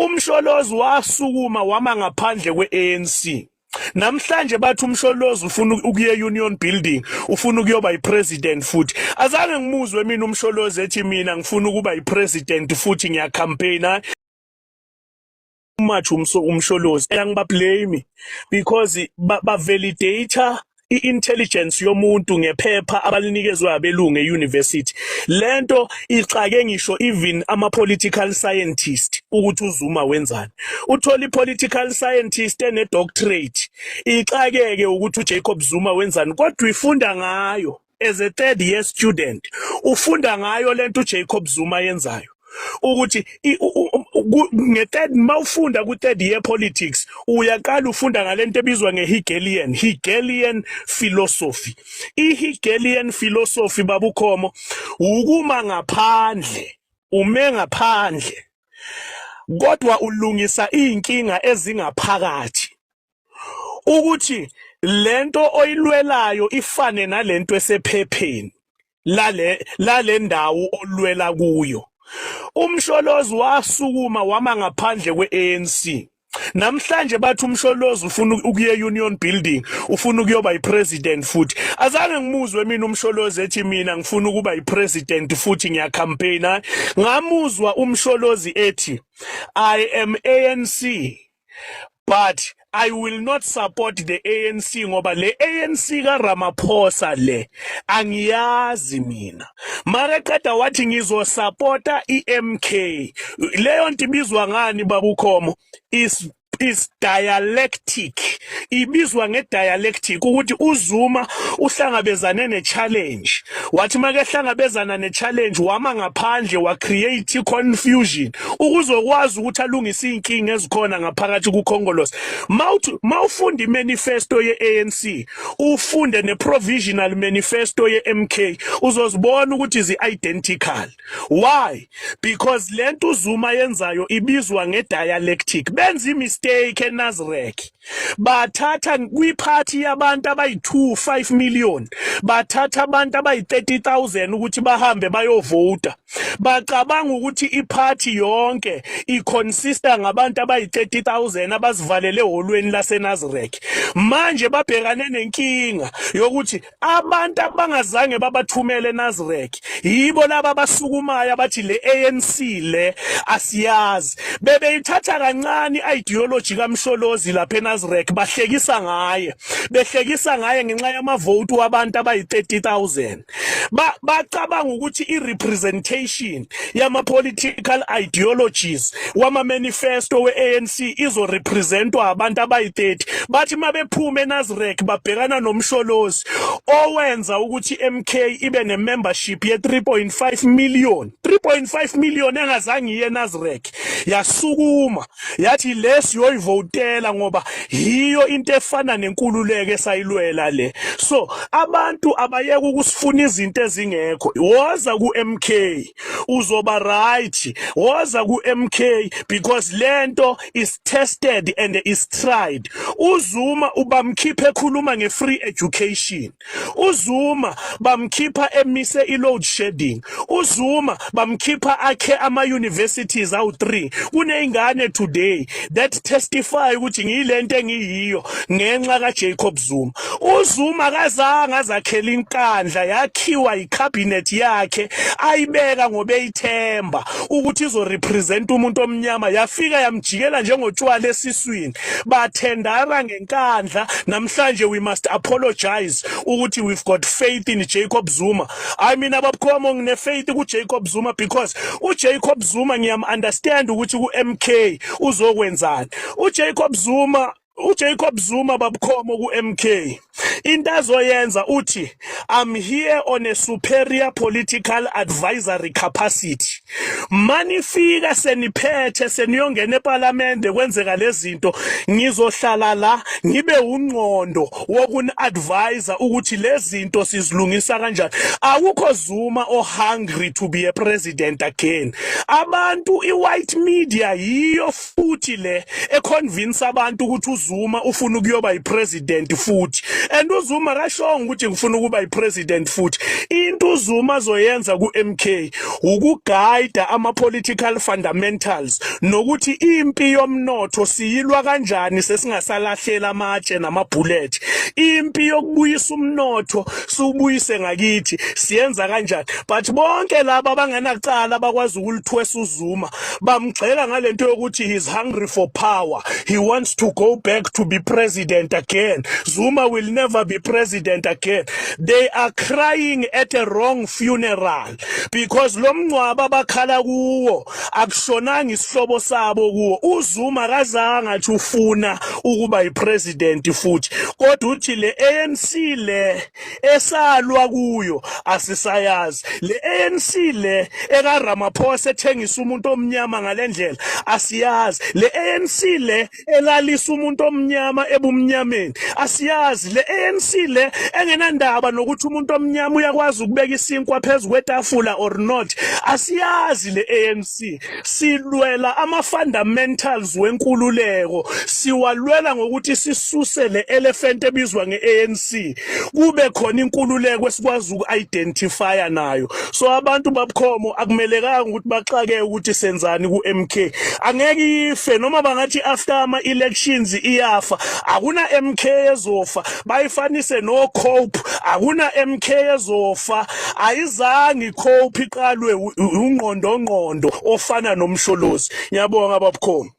UMsholozi wasukuma wama ngaphandle kwe-ANC. Namhlanje bathi uMsholozi ufuna ukuya e-Union Building, ufuna ukuyoba yipresident futhi. Azange ngimuzwe mina uMsholozi ethi mina ngifuna ukuba yipresident futhi ngiyacampaigna. Much uMsholozi angibablame because ba-validate i-intelligence yomuntu ngephepha abalinikezwe abelungu e-university. Lento ixake ngisho even ama-political scientist ukuthi uZuma wenzani. Uthola i-political scientist ene-doctorate ixakeke ukuthi uJacob Zuma wenzani, kodwa ifunda ngayo as a third year student, ufunda ngayo lento uJacob Zuma yenzayo ukuthi nge-third, mawufunda ku-third year politics, uyaqala ufunda ngalento ebizwa nge-Hegelian philosophy. I-Hegelian philosophy, babukhomo, ukuma ngaphandle, ume ngaphandle kodwa ulungisa iy'nkinga ezingaphakathi, ukuthi lento oyilwelayo ifane nalento esephepheni lale ndawo olwela kuyo. UMsholozi wasukuma wama ngaphandle kwe-ANC. Namhlanje bathi uMsholozi ufuna ukuya e-Union Building, ufuna ukuyoba yipresident futhi. Azange ngimuzwe mina uMsholozi ethi mina ngifuna ukuba yipresident futhi ngiyacampaigna. Ngamuzwa uMsholozi ethi, "I am ANC, but I will not support the ANC ngoba le ANC kaRamaphosa le angiyazi mina." Makeqeda wathi, "Ngizosupporta iMK." Leyo nto ibizwa ngani, babukhomo? Is dialectic, ibizwa ngedialectic, ukuthi uZuma uhlangabezane nechallenge. Wathi makehlangabezana nechallenge, wama ngaphandle, wa create confusion ukuzokwazi ukuthi alungise inkinga ezikhona ngaphakathi kuKhongolose. Mawuthi mawufunda imanifesto yeANC, ufunde neprovisional manifesto yeMK, uzozibona ukuthi zi identical. Why? Because lento uZuma yenzayo ibizwa ngedialectic. Benza imistake eNasrec, bathatha kwiphathi yabantu abayi-2 5 million, bathatha abantu abayi-30,000 ukuthi bahambe bayovota. Bacabanga ukuthi iphathi yonke iconsista ngabantu abayi-30,000 abazivalele eholweni laseNasrec. Manje babhekane nenkinga yokuthi abantu abangazange babathumele eNasrec yibo laba abasukumayo abathi le ANC le asiyazi. Bebeyithatha kancane ideology kaMsholozi lapha eNasrec, bahlekisa ngaye, behlekisa ngaye ngenxa yamavoti wabantu abayi-30,000. Bacabanga ukuthi i-representation yama-political ideologies wama-manifesto we-ANC izorepresentwa abantu abayi-30. Bathi mabephuma eNasrec, babhekana noMsholozi owenza ukuthi MK ibe ne-membership ye-3.5 million, 3.5 million engazange iye eNasrec. Yasukuma yathi lesi yoyivotela ngoba yiyo into efana nenkululeko esayilwela le. So abantu abayeke ukusifuna izinto ezingekho. Woza ku-MK, uzoba right. Woza ku-MK because lento is tested and is tried. UZuma ubamkhipha ekhuluma nge-free education, uZuma bamkhipha emise i-load shedding, uZuma bamkhipha akhe ama-universities awu-3. Kuney'ngane today that testify ukuthi ngiyilento engiyiyo ngenxa kaJacob Zuma. UZuma kazange azakhela iNkandla, yakhiwa icabinet yakhe ayibeka ngoba eyithemba ukuthi izorepresent umuntu omnyama. Yafika yamjikela njengotshwala esiswini, bathendara ngeNkandla. Namhlanje we must apologize ukuthi we've got faith in Jacob Zuma. I mean, ababukhomo, ngine faith ku Jacob Zuma because uJacob Zuma ngiyam understand ukuthi ku MK uzokwenzani uJacob Zuma. uJacob Zuma, babukhomo, ku MK into azoyenza uthi, "I'm here on a superior political advisory capacity." Manifika seniphethe, seniyongena eParliament, kwenzeka lezi zinto, ngizohlala la ngibe ungqondo wokuni-advise ukuthi lezi zinto sizilungisa kanjani. Akukho Zuma o hungry to be a president again. Abantu, i-white media yiyo futhi le econvince abantu ukuthi uZuma ufuna ukuyoba yipresident futhi, and uZuma akashongo ukuthi ngifuna ukuba yipresident futhi. Into uZuma azoyenza ku-MK ukuguide ama-political fundamentals nokuthi impi yomnotho siyilwa kanjani, sesingasalahlela amatshe namabullet. Impi yokubuyisa umnotho siwubuyise ngakithi siyenza kanjani? But bonke laba abangenacala bakwazi ukulithwesa uZuma, bamgxeka ngalento yokuthi he's hungry for power, he wants to go back to be president again, Zuma will never be president again. They are crying at a wrong funeral, because lo mngcwabo abakhala kuwo akushonanga isihlobo sabo kuwo. uZuma kazange athi ufuna ukuba yipresident futhi, kodwa uthi le ANC le esalwa kuyo asisayazi, le ANC le eka Ramaphosa ethengisa umuntu omnyama ngalendlela asiyazi, le ANC le elalisa umuntu omnyama ebumnyameni asiyazi, le ANC le engenandaba nokuthi umuntu omnyama uyakwazi ukubeka isinkwa phezulu kwetafula or not asiyazi le ANC. Silwela ama fundamentals wenkululeko, siwalwela ngokuthi sisuse le elephant ebizwa ngeANC, kube khona inkululeko esikwazi uku-identifya nayo. So abantu babukhomo akumelekanga ukuthi baxake ukuthi senzani ku-MK. Angeke ife, noma bangathi after ama-elections iyafa, akuna MK ezofa. Bayifanise no Cope, akuna MK ezofa. Ayizange iCope iqalwe ungqondo ngqondo ofana noMsholozi. Ngiyabonga, babukhomo.